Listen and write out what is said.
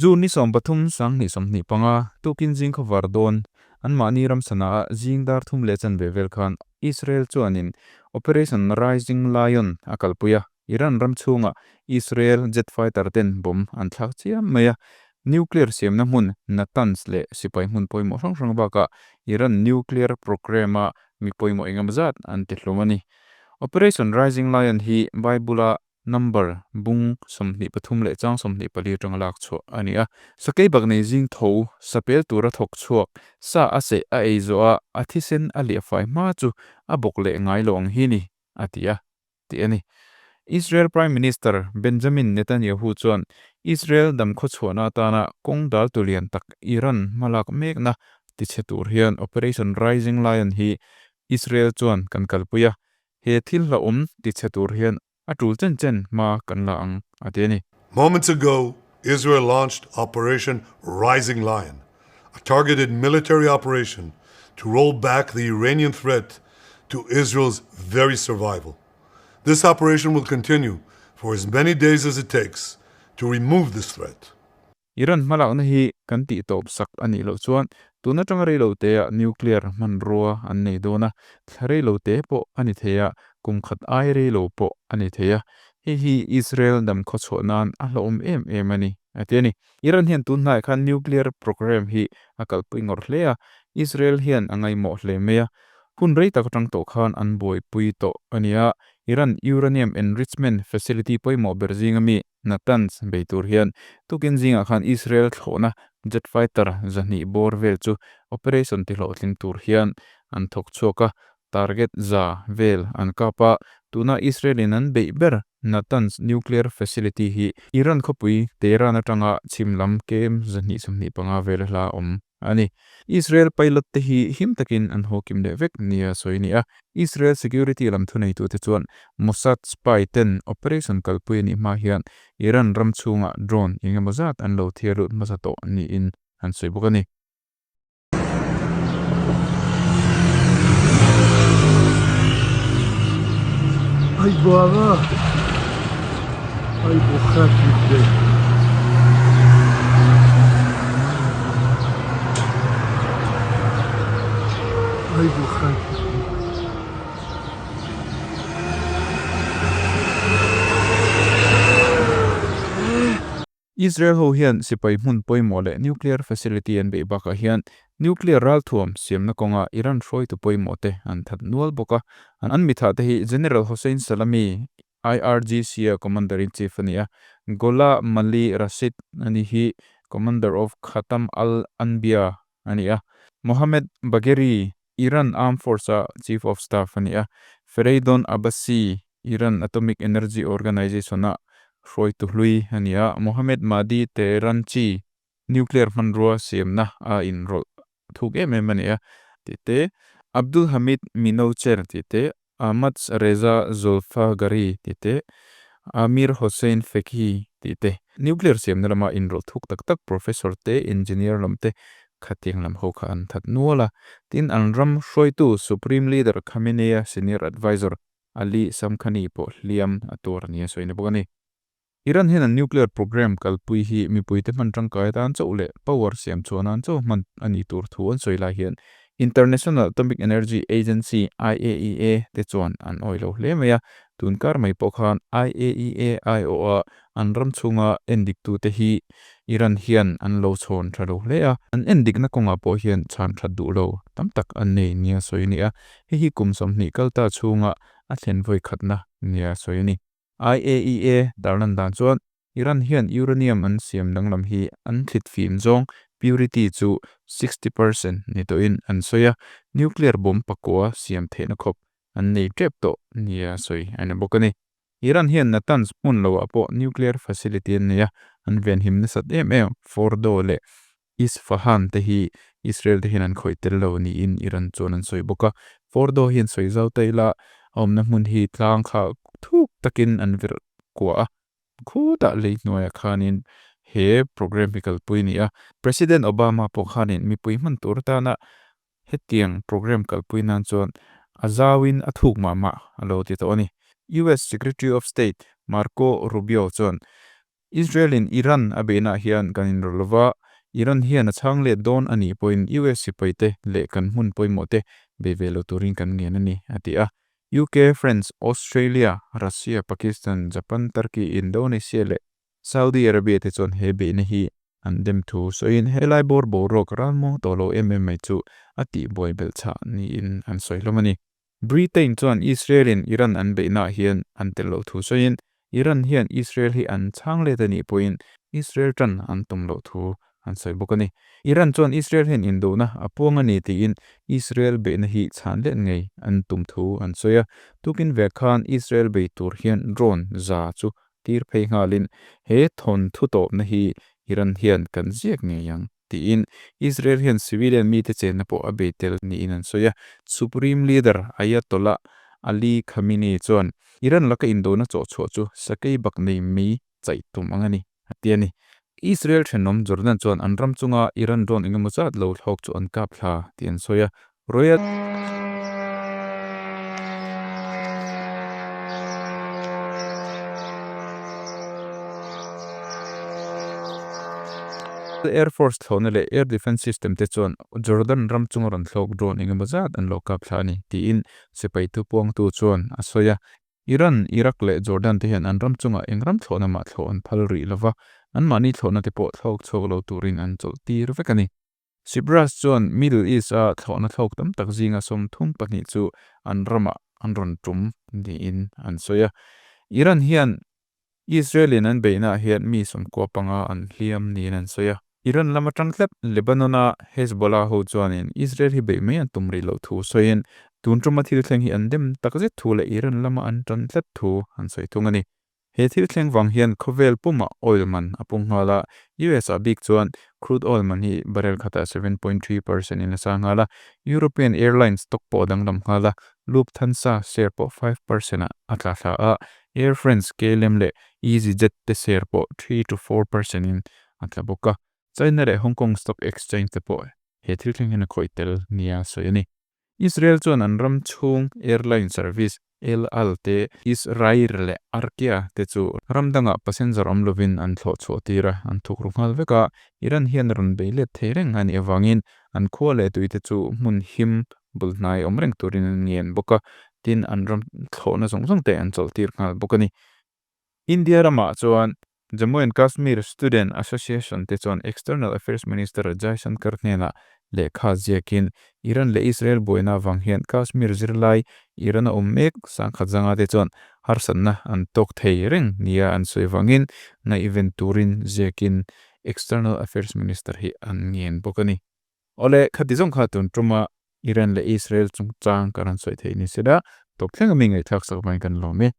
June ni 13 2025, tukin zing khawvar dawn, anmahni ram Sanaa zing dar thum leh chanve vel khan Israel chuanin Operation Rising Lion a kalpui a, Iran ram chhunga Israel jet fighter ten bomb an thlak chiam mai a, nuclear siamna hmun Natanz leh sipai hmun pawimawh hrang hrang bakah Iran nuclear programme-a mi pawimawh engemaw zat an ti hlawm a ni. Operation Rising Lion hi Bible-a Number, bung 23 leh chang 24 atanga lak chhuah a ni a. Sakei bak nei zing tho, sapel tura thawk chhuak, sa a seh a ei zawh a, a thisen a liah fai hma chu a bawk leh ngai lo ang hi ni, a ti a, tih a ni. Israel Prime Minister Benjamin Netanyahu chuan Israel damkhawchhuahna atana kawng dal tu lian tak Iran hmalak mekna tichhe tur hian Operation Rising Lion hi Israel chuan kan kalpui a, He thil hlauhawm tichhe tur hian a tul chen chen hma kan la ang, a ti a ni. Moments ago, Israel launched Operation Rising Lion, a targeted military operation to roll back the Iranian threat to Israel's very survival. This operation will continue for as many days as it takes to remove this threat. Iran hmalakna hi kan tih tawp sak a nih loh chuan tun atanga reilo teah nuclear hmanrua an nei dawn a, thla reilo te pawh a ni thei a, kum khat ai reilo pawh a ni thei a, hei hi Israel dam khawchhuah nan a hlauhawm em em a ni, a ti a ni. Iran hian tun hnaiah khan nuclear programme hi a kalpui ngawrh hle a, Israel hian a ngaihmawh hle mai a, hun rei tak atang tawh khan an buaipui tawh a ni a, Iran uranium enrichment facility pawimawh ber zinga mi Natanz bei tur hian tukin zingah khan Israel thlawhna jet fighter 200 bawr vel chu operation tihlawhtling tur hian an thawk chhuak a, target 100 vel an kap a, tuna Israel-in an beih ber Natanz nuclear facility hi Iran khawpui Tehran atanga chhim lam kem 225 vel hla awm a ni. Israel pilot te hi him takin an haw kim leh vek nia sawi a ni a. Israel security lam thuneitute chuan Mossad spy ten operation kalpui a nih hma hian Iran ram chhungah drone eng emaw zat an lo thiar lut hmasa tawh niin an sawi bawk a ni. Israel ho hian sipai hmun pawimawh leh nuclear facility an beih bakah hian nuclear ralthuam siamna kawnga Iran hruaitu pawimawh te an that nual bawk a. An mithah te hi General Hossein Salami, IRGC-a Commander-in-Chief a ni a, Gholam Mali Rashid a ni hi Commander of Khatam al-Anbiya a ni a, Mohammad Bagheri, Iran Armed Force-a Chief of Staff a ni a, Fereydon Abbasi, Iran Atomic Energy Organization-a hruaitu hlui a ni a, Mohammad Mahdi Tehranchi, nuclear hmanrua siamna a inrawlh thuk em em a ni a, tih te, Abdul Hamid Minoucher tih te, Ahmad Reza Zolfaghari tih te, Amir Hossein Fekhi tih te, nuclear siamna lama inrawlh thuk tak tak professor te, engineer lam te khatiang lam ho kha an that nual a. Tin, an ram hruaitu Supreme Leader Khamenei-a senior advisor Ali Shamkhani pawh hliam a tuar nia sawi a ni bawk a ni. Iran hian an nuclear programme kalpui hi mipuite hman tangkai atan chauh leh power siam chhuah nan chauh hman a nih tur thu an sawi lai hian International Atomic Energy Agency, IAEA, te chuan an awih lo hle mai a. Tun kar mai pawh khan IAEA aiawha an ram chhunga endiktute hi Iran hian an lo chhawn tha lo hle a. An endikna kawngah pawh hian chhan that duh lo tam tak an nei nia sawi a ni a. Hei hi kum 20 kalta chhunga a thlen vawi khatna nia sawi a ni. IAEA darlan dan chuan Iran hian uranium an siam danglam hi an thlit fim zawng, purity, chu 60% ni tawhin an sawi a, nuclear bomb pakua siam theihna khawp an nei tep tawh nia sawi a ni bawk a ni. Iran hian Natanz hmun loah pawh nuclear facility an nei a, an venhim nasat em em Fordow leh Isfahan te hi Israel te hian an khawih tel lo niin Iran chuan an sawi bawk a. Fordow hian sawi zau ta ila a awmna hmun hi tlang kha thuk takin an virh kuah a, khutah lei hnuaiah khanin he programme hi kalpui a ni a. President Obama pawh khanin mipui hman tur atana hetiang programme kalpui nan chuan a zauin a thuk mah mah a lo ti tawh a ni. US Secretary of State Marco Rubio chuan. Israel-in Iran a beihnaah hian kan inrawlh lova, Iran hian a chhang let dawn a nih pawhin US sipaite leh kan hmun pawimawhte bei ve lo turin kan ngen a ni, a ti a. UK, France, Australia, Russia, Pakistan, Japan, Turkey, Indonesia leh Saudi Arabia te chuan he beihna hi an dem thu sawiin helai bawr boruak ralmuang tawh lo em em mai chu a tihbuai belh chhah niin an sawi hlawm a ni. Britain chuan Israel-in Iran an beihnaah hian an tel loh thu sawiin Iran hian Israel hi an chhang let a nih pawhin Israel tan an tum loh thu an sawi bawk a ni. Iran chuan Israel hian indona a puang a ni tiin Israel beihna hi chhan let ngei an tum thu an sawi a. Tukin vek khan Israel bei tur hian drone za chu tir phei nghalin he thawn thu tawpna hi Iran hian kan ziak ngei ang tiin Israel hian civilian mite chenna pawh a bei tel niin an sawi a. Supreme Leader Ayatollah Ali Khamenei chuan Iran laka indona chawh chhuah chu sakei bak nei mei chaih tum ang a ni, a ti a ni. Israel thenawm Jordan chuan an ram chunga Iran drone engemaw zat lo thlawk chu an kap thla tih an sawi a. Royal Air Force thlawhna leh Air Defence System te chuan Jordan ram chunga rawn thlawk drone engemaw zat an lo kap thla a ni, tiin sipai thupuangtu chuan a sawi a. Iran, Iraq leh Jordan te hian an ram chungah eng ram thlawhna mah thlawh an phal rih lova, anmahni thlawhna te pawh thlawk chhuak lo turin an chawlh tir vek a ni. Cyprus chuan Middle East-a thlawhna thlawk tam tak zinga 32 chu an ramah an rawn tum niin an sawi a. Iran hian Israel-in an beihnaah hian mi 95 an hliam niin an sawi a. Iran lam atang tlat Lebanon-a Hezbollah ho chuanin Israel hi beih mai an tum rih loh thu sawiin tun tuma thil thleng hi an dem takzet thu leh Iran lama an tan tlat thu an sawi thung a ni. He thil thleng vang hian khawvel pumah oil man a pung nghal a, US ah bik chuan crude oil man hi barrel khatah 7.3% in a sang nghal a, European airlines stock pawh a danglam nghal a, Lufthansa share pawh 5% ah a tla thla a, Air France, KLM leh EasyJet te share pawh 3 to 4% in a tla bawk a, China leh Hong Kong stock exchange te pawh he thil thleng hian a khawih tel nia sawi a ni. Israel chuan an ram chhung airline service El Al te, Israir leh Arkia te chu ram dangah passenger awm lovin an thlawh chhuah tir a, an thuk ru nghal vek a. Iran hian rawn bei let thei reng a nih avangin an khua leh tui te chu hmun him bul hnai awm reng turin an ngen bawk a, tin an ram thlawhna zawng zawng te an chawlh tir nghal bawk a ni. India ramah chuan Jammu and Kashmir Student Association te chuan External Affairs Minister Jaishankar hnenah lehkha ziakin Iran leh Israel buaina avang hian Kashmir zirlai Iran a awm mek sangkhat zanga te chuan harsatna an tawk thei reng nia an sawi avangin ngaihven turin ziakin External Affairs Minister hi an ngen bawk a ni. Awle, khati zawng kha tun tuma Iran leh Israel chungchang ka rawn sawi theih ni sela, tawp thleng a mi ngaihthlak sak vangin kan lawm e.